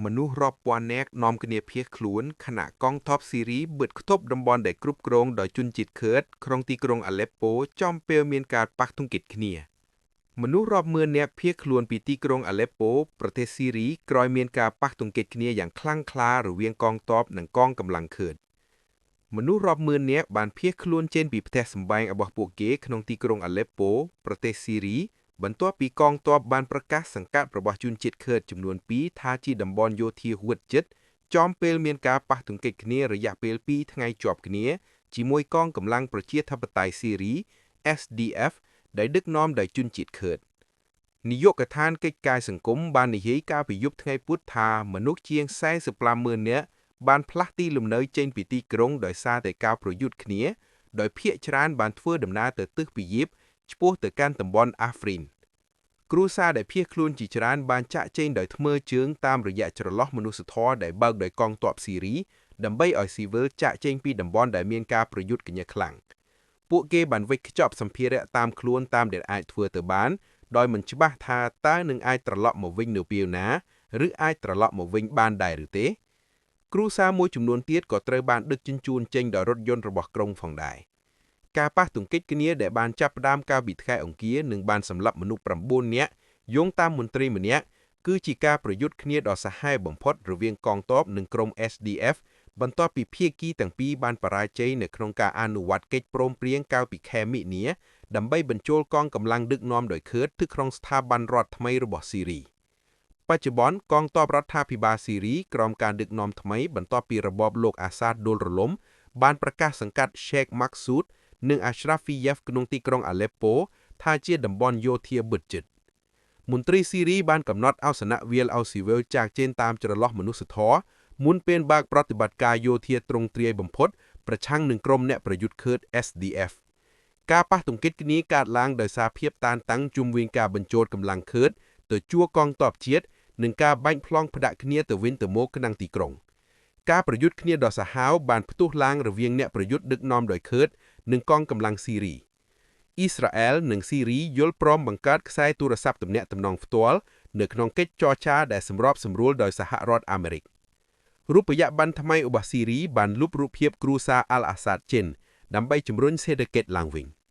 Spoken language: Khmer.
មនុស្សរាប់ពាន់នាក់នាំគ្នាភៀសខ្លួនខណៈកងទ័ពស៊ីរីបិទខ្ទប់តំបន់ដែលគ្រប់គ្រងដោយជនជាតិខឺតក្នុងទីក្រុងអាឡេបប៉ូចំពេលមានការប៉ះទង្គិចគ្នា មនុស្សរាប់ម៉ឺននាក់ភៀសខ្លួនពីទីក្រុងអាឡេបប៉ូប្រទេសស៊ីរីក្រោយមានការប៉ះទង្គិចគ្នាយ៉ាងខ្លាំងក្លារវាងកងទ័ពនិងកងកម្លាំងខឺតមនុស្សរាប់ម៉ឺននាក់បានភៀសខ្លួនចេញពីផ្ទះសម្បែងរបស់ពួកគេក្នុងទីក្រុងអាឡេបប៉ូប្រទេសស៊ីរី បន្ទាប់ពីកងទ័ពបានប្រកាសសង្កាត់របស់ជនជាតិខឺតចំនួន2ថាជាតំបន់យោធាហួតចិត្តចំពេលមានការប៉ះទង្គិចគ្នារយៈពេល2ថ្ងៃជាប់គ្នាជាមួយកងកម្លាំងប្រជាធិបតេយ្យស៊ីរី SDF ដែលដឹកនាំដោយជនជាតិខឺតនាយកដ្ឋានកិច្ចការសង្គមបាននិយាយកាលពីយប់ថ្ងៃពុធថាមនុស្សជាង45ម៉ឺននាក់បានផ្លាស់ទីលំនៅចេញពីទីក្រុងដោយសារតែការប្រយុទ្ធគ្នាដោយភាគច្រើនបានធ្វើដំណើរទៅទិសពីយីបឆ្ពោះទៅកាន់តំបន់អាហ្វ្រីនគ្រួសារដែលភៀសខ្លួនជាច្រើនបានចាក់ចែងដោយថ្មើរជើងតាមរយៈច្រឡោះមនុស្សធម៌ដែលបើកដោយកងទ័ពស៊ីរីដើម្បីឲ្យស៊ីវិលចាក់ចែងពីតំបន់ដែលមានការប្រយុទ្ធគ្នាខ្លាំងពួកគេបានវេចខ្ចប់សម្ភារៈតាមខ្លួនតាមដែលអាចធ្វើទៅបានដោយមិនច្បាស់ថាតើនឹងអាចត្រឡប់មកវិញនៅពេលណាឬអាចត្រឡប់មកវិញបានដែរឬទេគ្រួសារមួយចំនួនទៀតក៏ត្រូវបានដឹកជញ្ជូនចេញដោយរថយន្តរបស់ក្រុងផងដែរការប៉ះទង្គិចគ្នាដែលបានចាប់ផ្ដើមកាលពីថ្ងៃអង្គារនិងបានសម្លាប់មនុស្ស9នាក់យោងតាមមន្ត្រីម្នាក់គឺជាការប្រយុទ្ធគ្នាដ៏សាហាវបំផុតរវាងកងទ័ពនិងក្រុម SDF បន្ទាប់ពីភាគីទាំងពីរបានបរាជ័យនៅក្នុងការអនុវត្តកិច្ចព្រមព្រៀងកាលពីខែមិនិនាដើម្បីបញ្ចូលកងកម្លាំងដឹកនាំដោយខឺតទៅក្នុងស្ថាប័នរដ្ឋថ្មីរបស់ស៊ីរីបច្ចុប្បន្នកងទ័ពរដ្ឋាភិបាលស៊ីរីក្រោមការដឹកនាំថ្មីបន្ទាប់ពីរបបលោកអាសាដដួលរលំបានប្រកាសសង្កាត់ Sheikh Maqsoud និង Ashrafiyeh ក្នុងទីក្រុងអាឡេបប៉ូថាជាតំបន់យោធាបិទជិតមន្ត្រីស៊ីរីបានកំណត់ឱសនៈវាលឲ្យស៊ីវិលចាកចេញតាមច្រឡោះមនុស្សធម៌មុនពេលបើកប្រតិបត្តិការយោធាទ្រង់ទ្រាយបំផុតប្រឆាំងនឹងក្រុមអ្នកប្រយុទ្ធខឺត SDF ការប៉ះទង្គិចគ្នាកើតឡើងដោយសារភាពតានតឹងជុំវិញការបញ្ចូលកម្លាំងខឺតទៅជួរកងទ័ពជាតិនិងការបាញ់ប្លង់ផ្ដាក់គ្នាទៅវិញទៅមកក្នុងទីក្រុងការប្រយុទ្ធគ្នាដ៏សាហាវបានផ្ទុះឡើងរវាងអ្នកប្រយុទ្ធដឹកនាំដោយខឺតនិងកងកម្លាំងស៊ីរីអ៊ីស្រាអែលនិងស៊ីរីយល់ព្រមបង្កើតខ្សែទូរស័ព្ទទំនាក់ទំនងផ្ទាល់នៅក្នុងកិច្ចចរចាដែលសម្របសម្រួលដោយសហរដ្ឋអាមេរិករូបិយប័ណ្ណថ្មីរបស់ស៊ីរីបានលុបរូបភាពគ្រួសារអាល់អាសាតចេញដើម្បីជំរុញសេដ្ឋកិច្ចឡើងវិញ។